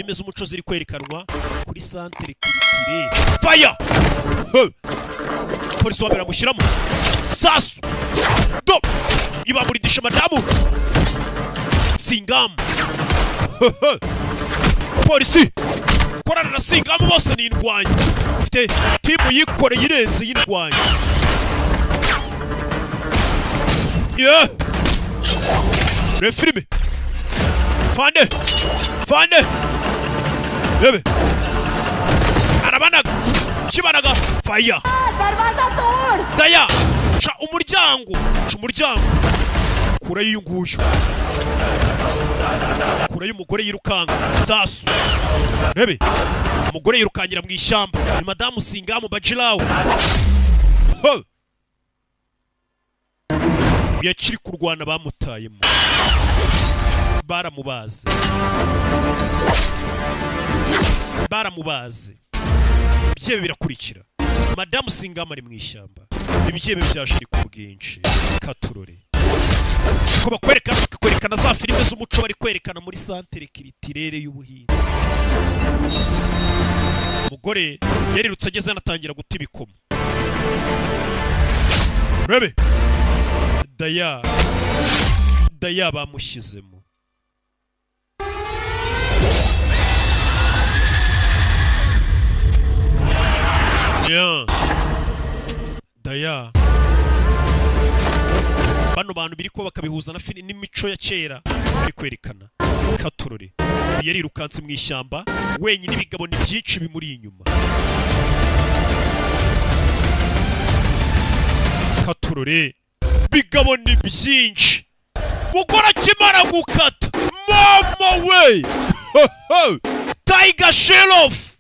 Filime z'umuco ziri kwerekanwa kuri centre culturel. Fire! Hey! Polisi wa mbere amushyiramo sasu do ibamuridisha madamu Singamu. Polisi korana na Singamu bose ni indwanyi, ifite timu yikoreye irenze y'indwanyi. Yeah! Reba filime, fande fande, rebe arabanaga kibanaga. Fire! दरवाजा तोड़. Daya, ca umuryango, ca umuryango. Kure y'uyu nguyu, kure y'umugore yirukanka sasu. Rebe umugore yirukangira mu ishyamba, ni madamu Singamu Bajirawo. Ho! Yakiri kurwana, bamutayemo, baramubaze, baramubaze. Ibyebe birakurikira madamu Singamu ari mu ishyamba. Ibyebe byaje ku bwinshi. Katurore ko bakwereka, bakakwerekana za filime z'umuco bari kwerekana muri centre culturel y'Ubuhinde. Umugore yarirutse ageze anatangira guta ibikomo. Rebe Daya, Daya bamushyizemo. Yeah. Daya, bano bantu biri ko bakabihuza na filime n'imico ya kera bari kwerekana. Katurore yarirukanse mu ishyamba wenyine, ibigabo ni byinshi bimuri inyuma. Katurore, bigabo ni byinshi. Mugore akimara gukata, mama we, Tiger Shroff,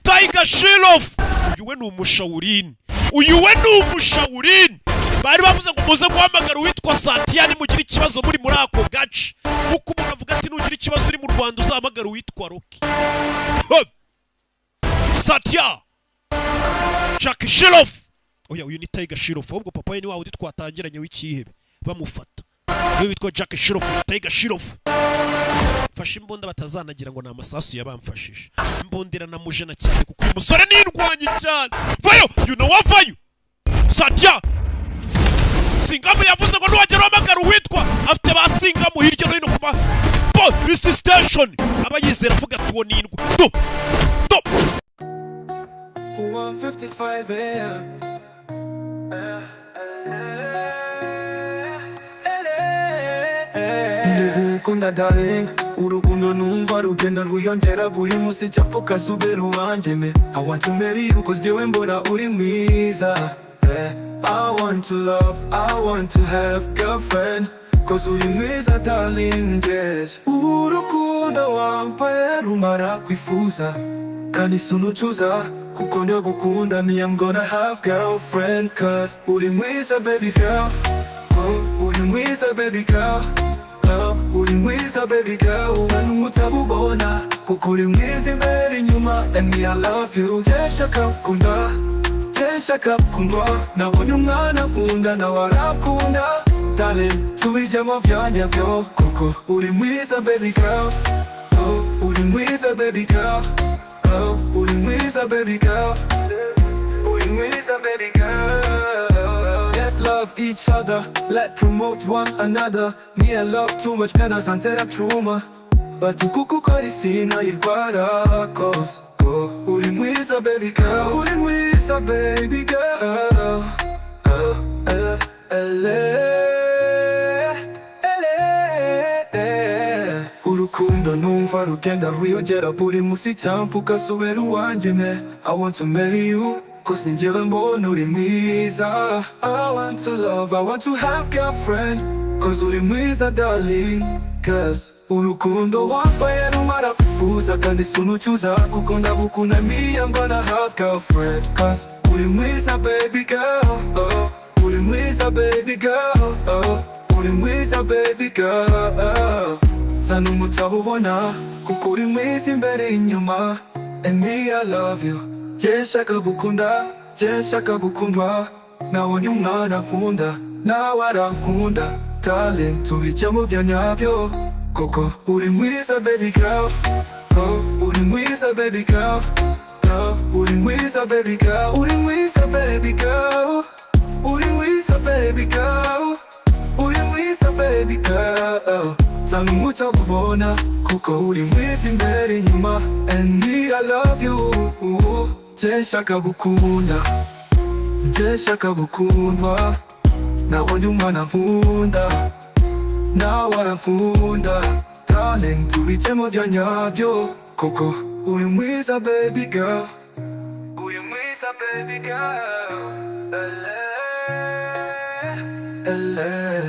Tiger Shroff, uyu we ni umushawurini, uyu we ni umushawurini. Bari bavuze ngo muze guhamagara uwitwa Satya nimugire ikibazo muri ako gace, nkuko umuntu avuga ati nugira ikibazo uri mu Rwanda uzahamagara uwitwa Rocky. Satya Jack Shroff, oya, uyu ni Tiger Shroff. Ahubwo papa we ni wa wundi twatangiranye w'ikihebe bamufata, niwe witwa Jack Shroff. Tiger Shroff fashe imbunda, batazanagira ngo ni amasasu yabamfashije. Imbunda iranamujena cyane kuko uyu musore ni indwanyi cyane. Vayo, you know what, vayo. Satya Singamu yavuze ngo nuwagera uhamagara uwitwa, afite ba Singamu hirya no hino ku ma police station, aba yizera avuga ati uwo ni indwa do do. 1:55 a.m. Ndagukunda darling, urukundo numva rugenda rwiyongera buri munsi, cyapfa ukazubera uwanjye me. I want to marry you 'cause jyewe mbona uri mwiza, yeah. I want to love, I want to have girlfriend 'cause uri mwiza darling, yes. Urukundo wampaye rumara kwifuza kandi sunucuza kuko ndagukunda. Me, I'm gonna have girlfriend 'cause uri mwiza baby girl, oh, uri mwiza baby girl, oh, uri mwiza baby girl. Ubona umutabubona kuko uri mwiza imbere inyuma and me, I love you. Njye nshaka gukunda, njye nshaka gukundwa. Nabonye umwana akunda nawe arakunda. Darling, tubijyemo bya nyabyo kuko uri mwiza baby girl, oh, uri mwiza baby girl, oh, uri mwiza baby girl, uri mwiza baby girl. Let love each other, let promote one another. Me, I love too much penazantera trauma, but kuko ukora isi nayirwara 'cause, oh, uri mwiza baby girl, uri mwiza baby girl, oh, eh, ele, ele. Urukundo numva rugenda rwiyongera buri munsi, cyampa ukasubira uwanjye me. I want to marry you 'cause njyewe mbona uri mwiza. I want to love, I want to have girlfriend 'cause uri mwiza darling, 'cause urukundo wampaye rumara kufuza kandi sunucuza kuko ndagukunda. Me, I'm gonna have girlfriend 'cause uri mwiza baby girl, oh, uri mwiza baby girl, oh, uri mwiza baby girl. Nsa n'umutabubona kuko uri mwiza imbere inyuma and me, I love you. Njye nshaka gukunda, njye nshaka gukundwa. Nabonye umwana nkunda nawe arankunda. Darling, tubijyamo bya nyabyo. Koko uri mwiza, baby girl. Oh, uri mwiza, baby girl. Oh, uri mwiza, baby girl. Uri mwiza, baby girl. Uri mwiza, baby girl. Uri mwiza, baby girl. Tanga umuco kubona kuko uri mwiza imbere, inyuma. And me, I love you. Je nshaka gukunda, nje nshaka gukundwa. Nabonye umwana nkunda, nawe arankunda. Darling, tubicemo bya nyabyo koko uri mwiza, baby girl. Uri mwiza, baby girl. Ele, ele.